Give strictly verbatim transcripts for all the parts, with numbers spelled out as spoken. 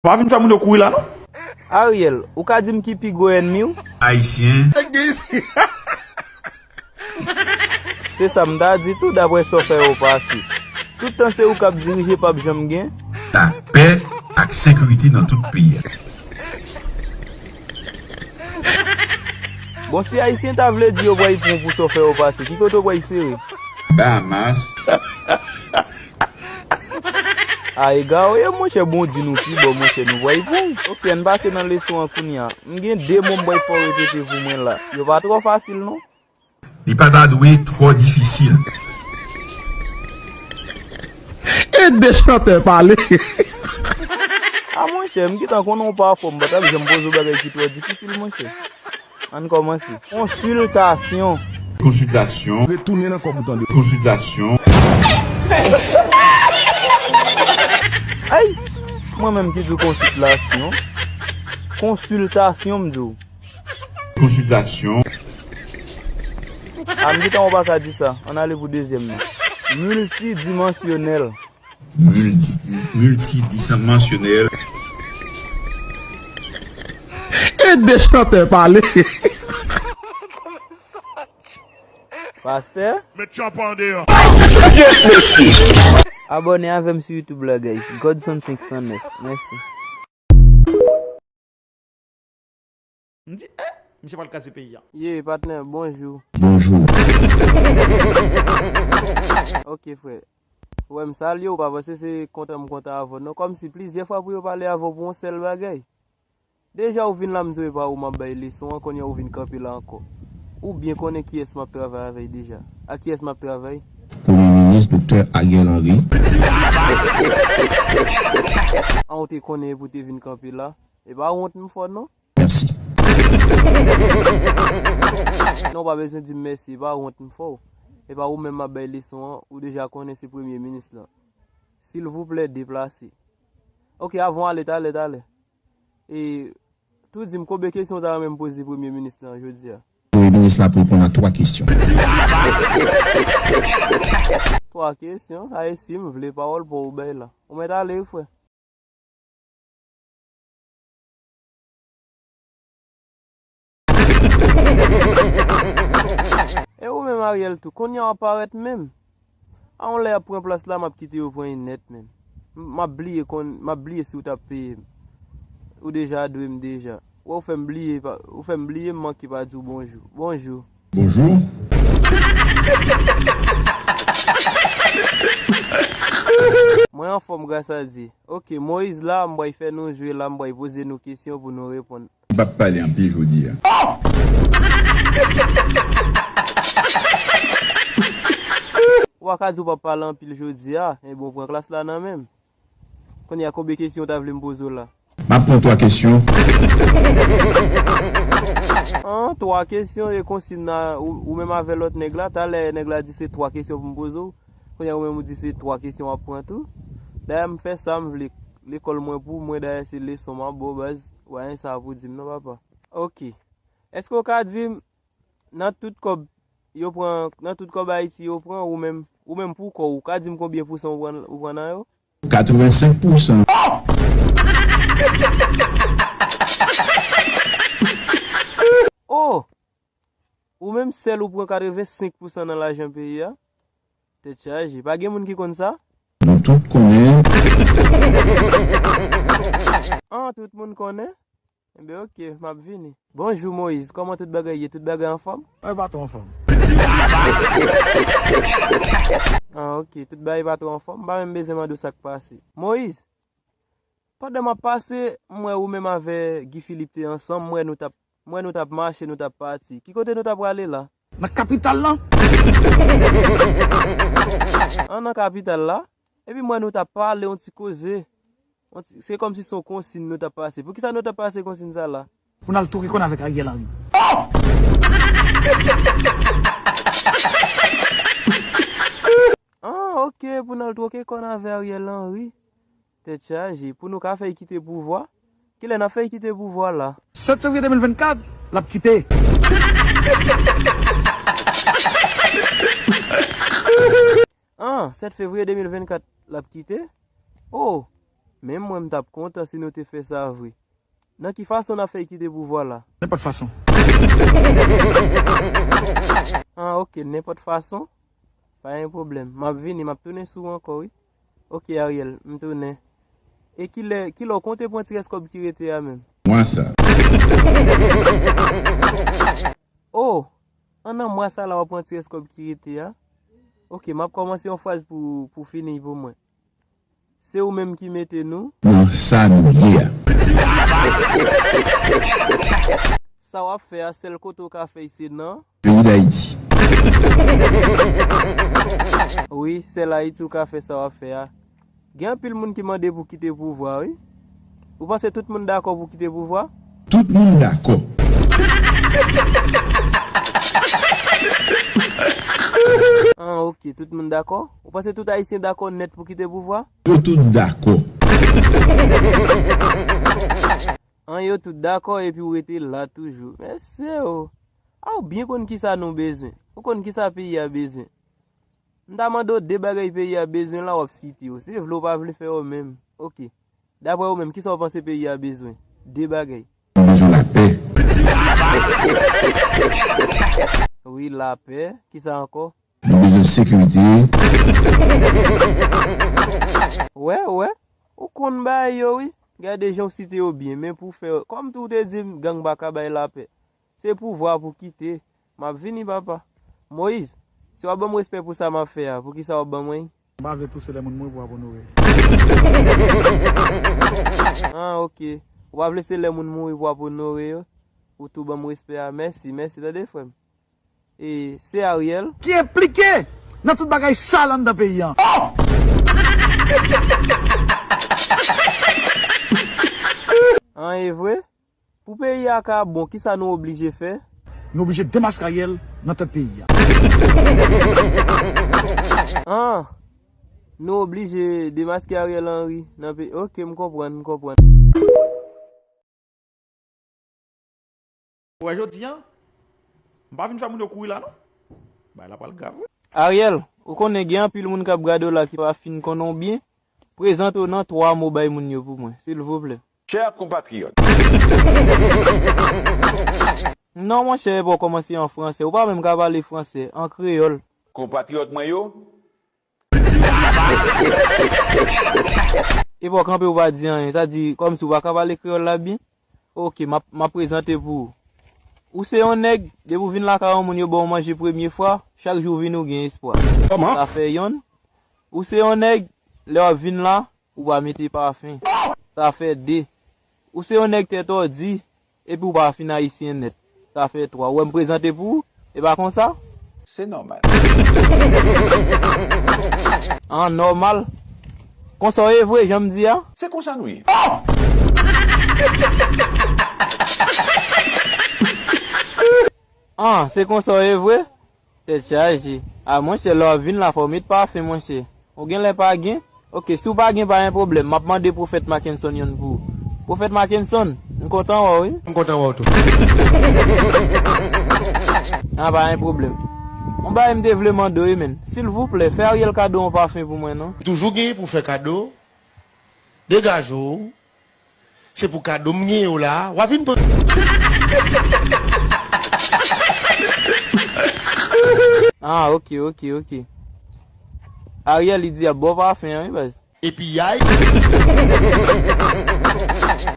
Pa vin fè moun yo kouri la non. Ariel, ou ka di m ki pi gwo ènmi w? Ayisyen. Se sa m ta di tou, daprè sa w fè yo pase. Tout tan se ou k ap dirije, p ap janm gen. Lapè ak sekirite nan tout peyi a. Bon, si Ayisyen ta vle di yo pral pran w pou sa w fè yo pase, ki kote w pral sere? Bahamas. A, ega w ye, monchè, bon, di nou pi bon, monchè, nou pral pran w. Oke, ann pase nan leson an kounye a. M gen de mo m pral fè w repete pou mwen la. Yo pa twò fasil, non. Li pa ta dwe twò difisil. E de chantè pale. A, monchè, m gentan konnen w pa anfòm, m pa t ap janm poze w bagay ki twò difisil, monchè. Ann kòmanse. Konsiltasyon. Konsiltasyon. Retounen nan kòb ou tande. Konsiltasyon. Ay! Mwen menm ki di w konsiltasyon. Konsiltasyon, m di w. Konsiltasyon. A, m gentan w pa ka di sa. Ann ale pou dezyèm nan. Miltidimansyonèl. Milti-, miltidimansyonèl. E de chantè pale. Pastè? Met tchapa andeyò. Abòne avè m sou YouTube la, guys. Godson senk san nèf. Mèsi. M di, eh, misye pral kraze peyi a. Ye, patnè, bonjou. Bonjou. Oke, frè. Wè, m salye w, pa panse se kontan m kontan avè w non. Kòmsi plizyè fwa pou yo pale avè w pou yon sèl bagay. Deja ou vin la, m di w e pa ou m ap bay leson an, kounye a ou vin kanpe la ankò. Ou byen konnen kiyès m ap travay avè l deja. Ak kiyès m ap travay? Premye minis, Doktè Ariel Henry. An, ou te konnen pou te vin kanpe la. E pa wont m fè w non. Mèsi. Non, ou pa bezwen di m mèsi, e pa wont m fè w. E pa ou menm m ap bay leson an, ou deja konnen se premye minis lan. Silvouplè, deplase. Oke, avan w ale, talè, talè. E, tou di m, konbyen kesyon w ta renmen m poze premye minis lan jodi a? Premye minis la ap reponn a twa kesyon. Twa kesyon? Sa e si m vle pawòl pa w bay la. Ou mèt ale wi, frè. E ou menm, Ariel, tou, kounye a w ap parèt menm. A yon lè y ap pran plas la, m ap kite yo pran li nèt, menm. M, m ap bliye konn, m ap bliye si w t ap peye m. Ou deja dwe m deja. Wè, ou fè m bliye, pa, ou fè m bliye, m manke pa di w bonjou. Bonjou. Bonjou. Mwen anfòm, gras a Dye. Oke, Moyiz la, m pral fè nou jwe la, m pral poze nou kesyon pou nou reponn. M p ap pale anpil jodi a. Ou pa ka di w p ap pale anpil jodi a, enben w pran klas la nan men m. Kounye a, konbyen kesyon w ta vle m poze w la? M ap pran twa kesyon. An, twa kesyon e konsiy nan, ou, ou menm avè lòt nèg la, talè nèg la di se twa kesyon pou m poze w. Kounye a ou menm ou di se twa kesyon w ap pran tou. Dayè m fè sa m vle. Lekòl mwen pou mwen, dayè se leson m ap ba w baz. Ou pa gen sa pou di m non, papa. Oke. Èske w ka di m, nan tout kòb yo pran, nan tout kòb Ayiti yo pran, ou menm, ou menm pou kò w, ou ka di m konbyen pousan ou pran, ou pran nan yo? Katrevensenk pousan. Oh! Ou menm sèl ou pran katrevensenk pousan nan lajan peyi a? Tèt chaje. Pa gen moun ki konn sa? Nou tout konnen. An, tout moun konnen? Enben, oke, m ap vini. Bonjou, Moyiz. Kòman tout bagay ye? Tout bagay anfòm? Bagay pa twò anfòm. An, oke, tout bagay pa twò anfòm. M pa menm bezwen mande w sa k pase. Moyiz, pandan m ap pase, m wè ou menm avè Guy Philippe te ansanm, m wè nou t ap, m wè nou t ap mache, nou t ap pati. Ki kote nou t ap prale la? Nan kapital lan. An, nan kapital la? Epi m wè nou t ap pale yon ti koze. Yon ti, se kòmsi se yon konsiy nou t ap pase. Poukisa nou t ap pase konsiy sa la? Pou n al twoke kòn avèk Ariel Henry. Ah, oke, pou n al twoke kòn avè Ariel Henry. Tèt chaje. Pou nou ka fè l kite pouvwa. Kilè n ap fè l kite pouvwa la? Sèt fevriye de mil vennkat, l ap kite. An, sèt fevriye de mil vennkat, l ap kite? Oh! Menm mwen m t ap kontan si nou te fè sa vre. Nan ki fason n ap fè kite pouvwa la? Nenpòt fason. Ah, ok, nenpòt fason. Pa gen pwoblèm. M ap vini, m ap tounen sou ou ankò, wi. Ok, Ariel, m tounen. E kilè, kilè w konte pran ti rès kòb ki rete a menm? Mwa sa. Oh! An nan mwa sa la w ap pran ti rès kòb ki rete a? Ok, m ap kòmanse yon fraz pou, pou fini pou mwen. Se ou menm ki mete nou. Nan sa nou ye a. Sa w ap fè a, sèl kote w ka fè l se nan. Peyi Dayiti. Wi, sèl Ayiti w ka fè sa w ap fè a. Gen anpil moun ki mande pou kite pouvwa, wi. Ou panse tout moun dakò pou kite pouvwa? Tout moun dakò. Ah, ok, tout moun dakò. Ou panse tout Ayisyen dakò nèt pou kite pouvwa? Yo tout dakò. An, yo tout dakò epi w rete la toujou. Mesye o. A, ou byen konn kisa nou bezwen. Ou konn kisa peyi a bezwen. M ta mande w de bagay peyi a bezwen la, w ap site yo. Se vle w pa vle fè yo menm. Ok. Daprè ou menm, kisa w panse peyi a bezwen? De bagay. Nou bezwen lapè. Wi, lapè. Kisa ankò? Nou bezwen sekirite. Wè, wè. Ou konn bagay yo, wi. Gade jan w site yo byen, men pou fè, kòm tou w te di m, gang pa ka bay lapè. Se pouvwa pou kite. M ap vini, papa. Moyiz, si w ap ban m respè pou sa m ap fè a, poukisa w ap ban mwen? M pa vle tou se lè moun mouri pou w ap onore. Ah, ok. Ou pa vle se lè moun mouri pou w ap onore yo? Ou tou ban m respè a. Mèsi, mèsi, tande, frè m. E, se Ariel. Ki enplike nan tout bagay sal anndan peyi a. Oh! An, e vre? Pou peyi a ka bon, kisa nou oblije fè? Nou oblije demaske Ariel nan tèt peyi a. Ah! Nou oblije demaske Ariel Henry nan peyi. Ok, m konprann, m konprann. Wè jodi a, m pa vin fè moun yo kouri la non. Bagay la pral grav wi. Ariel, ou konnen gen anpil moun k ap gade w la ki pa fin konnen w byen. Prezante w nan twa mo bay moun yo pou mwen, silvouplè. Chè konpatriyòt. Non, monchè, epa w kòmanse an fransè. Ou pa menm ka pale fransè, an kreyòl. Konpatriyòt mwen yo. Epa w kanpe, ou pa di anyen. Sa di, kòmsi ou pa ka pale kreyòl la byen. Ok, m ap, m ap prezante pou ou. Ou se yon nèg, depi w vin lakay yon moun, yo ba w manje premye fwa, chak jou w vini, ou gen espwa. Kòman? Sa fè yonn. Ou se yon nèg, lè w ap vin la, ou pa mete pafen. Sa fè de. Ou se yon nèg tèt òdi, epi ou pa fin ayisyen nèt. Sa fè twa. Ou wè m prezante pou ou? E pa konsa? Se nòmal. An, nòmal. Konsa w ye vre, jan m di a? Se konsa nou ye. An, se konsa w ye vre? Tèt chaje. A, monchè, lè w ap vin la, fò w met pafen, monchè. Ou genlè pa gen? Ok, si w pa gen, pa gen pwoblèm. M ap mande Pwofèt Mackenson yonn pou ou. Pwofèt Mackenson, m kontan wè w, wi. M kontan wè w tou. A, pa gen pwoblèm. Yon bagay m te vle mande w, wi, menn. Silvouplè, fè Ariel kado yon pafen pou mwen, non. Toujou gen pou fè kado. Degaje w. Se pou kado m gen yo la a. W a vin pran. Ah, ok, ok, ok. Ariel, li di y ap ba w pafen an, wi, baz. Epi yay.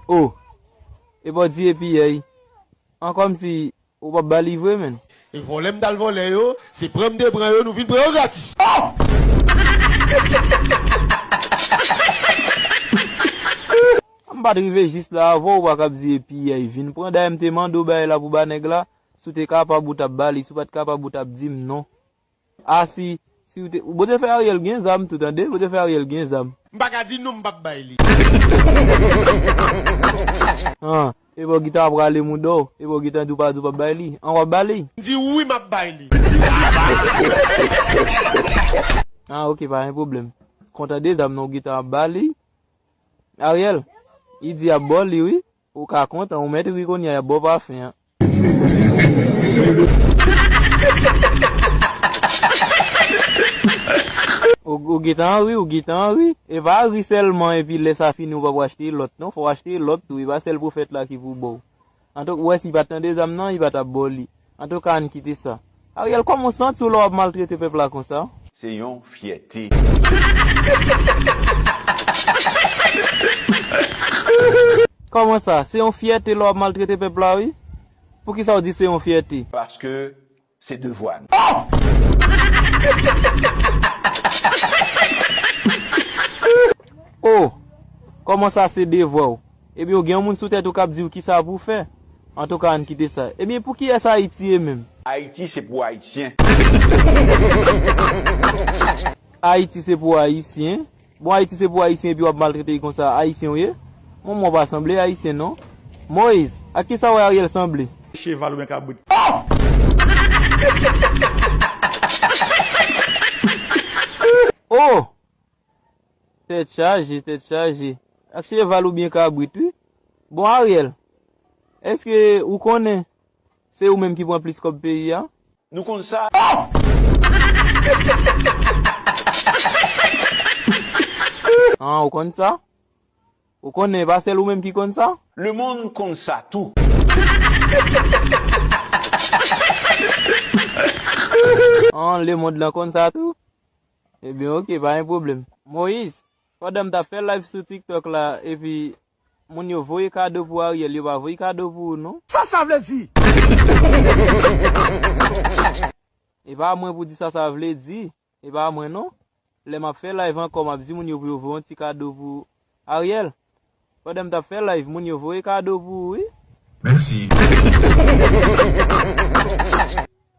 Oh. Epa w di epi yay. An kòmsi Ou p ap ba li vre, menn. E vòlè m t al vòlè yo, se pran m te pran yo, nou vin pran yo gratis. Oh! M pa t rive jis la avè w, ou pa kab di epi yay vin pran. Dayè, m te mande w bagay la pou ba nèg la, si w te kapab, ou t ap ba li, si w pa t kapab, ou t ap di m non. A si, si w te, bon te fè Ariel gen zam tou, tande, bon te fè Ariel gen zam. M pa ka di non, m p ap bay li. An, epa w gentan ap rale mouda w, epa w gentan di w pa, di w p ap bay li. An, w ap ba li? M di wi, m ap bay li. An, ok, pa gen pwoblèm. Kontan de zam nan w gentan ap ba li. Ariel, li di y ap ba w li, wi. Ou ka kontan, ou mèt ri kounye a, y ap ba w pafen an. Ou, ou gentan ri, ou gentan ri. E pa ri sèlman epi lè sa fini ou pa pou achte lòt non. Fò w achte lòt tou. E pa sèl pwofèt la ki pou ba w. Antouka, ou wè si li pa t tande zam nan, li pa t ap ba w li. Antouka, ann kite sa. Ariel, kòman w santi w lè w ap maltrete pèp la konsa? Se yon fyète. Kòman sa? Se yon fyète lè w ap maltrete pèp la, wi. Poukisa w di se yon fyète? Paske se devwa nou. Oh! Kòman sa se devwa w? Ebyen, ou gen yon moun sou tèt ou k ap di w kisa pou w fè. Antouka, ann kite sa. Ebyen, pou kiyès Ayiti ye menm? Ayiti se pou Ayisyen. Ayiti se pou Ayisyen? Bon, Ayiti se pou Ayisyen epi w ap maltrete l konsa, Ayisyen w ye? Bon, mwen pa sanble Ayisyen non. Moyiz, ak kisa w wè Ariel sanble? Cheval oubyen kabrit? Oh! Tèt chaje, tèt chaje. Ak cheval oubyen kabrit, wi. Bon, Ariel, èske ou konnen se ou menm ki pran plis kòb peyi a? Nou konn sa. Ah, ou konn sa? Ou konnen, pa sèl ou menm ki konn sa? Lemonn konn sa tou. Ah, lemonn lan konn sa tou? Ebyen, oke, pa gen pwoblèm. Moyiz, pandan m t ap fè live sou TikTok la, epi moun yo voye kado pou Ariel, yo pa voye kado pou ou, non. Sa sa vle di? E pa mwen pou di sa sa vle di. E pa mwen, non. Lè m ap fè live ankò, m ap di moun yo pou yo voye yon ti kado pou Ariel. Pandan m t ap fè live, moun yo voye kado pou ou, wi. Mèsi.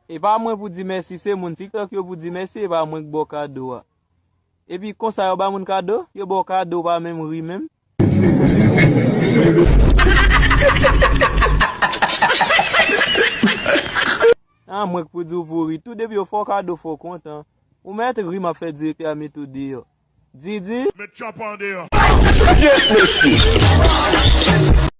E pa mwen pou di mèsi, se moun TikTok yo pou di mèsi, e pa mwen k ba w kado a. Epi konsa yo ba moun kado, yo ba w kado, w pa menm ri menm. Ah, mwen k pou di w pou ri tou, depi yo fè w kado, fò w kontan. Ou mèt ri, m ap fè direktè a mete w deyò. Didi. Met tchòp an deyò. Dieu merci.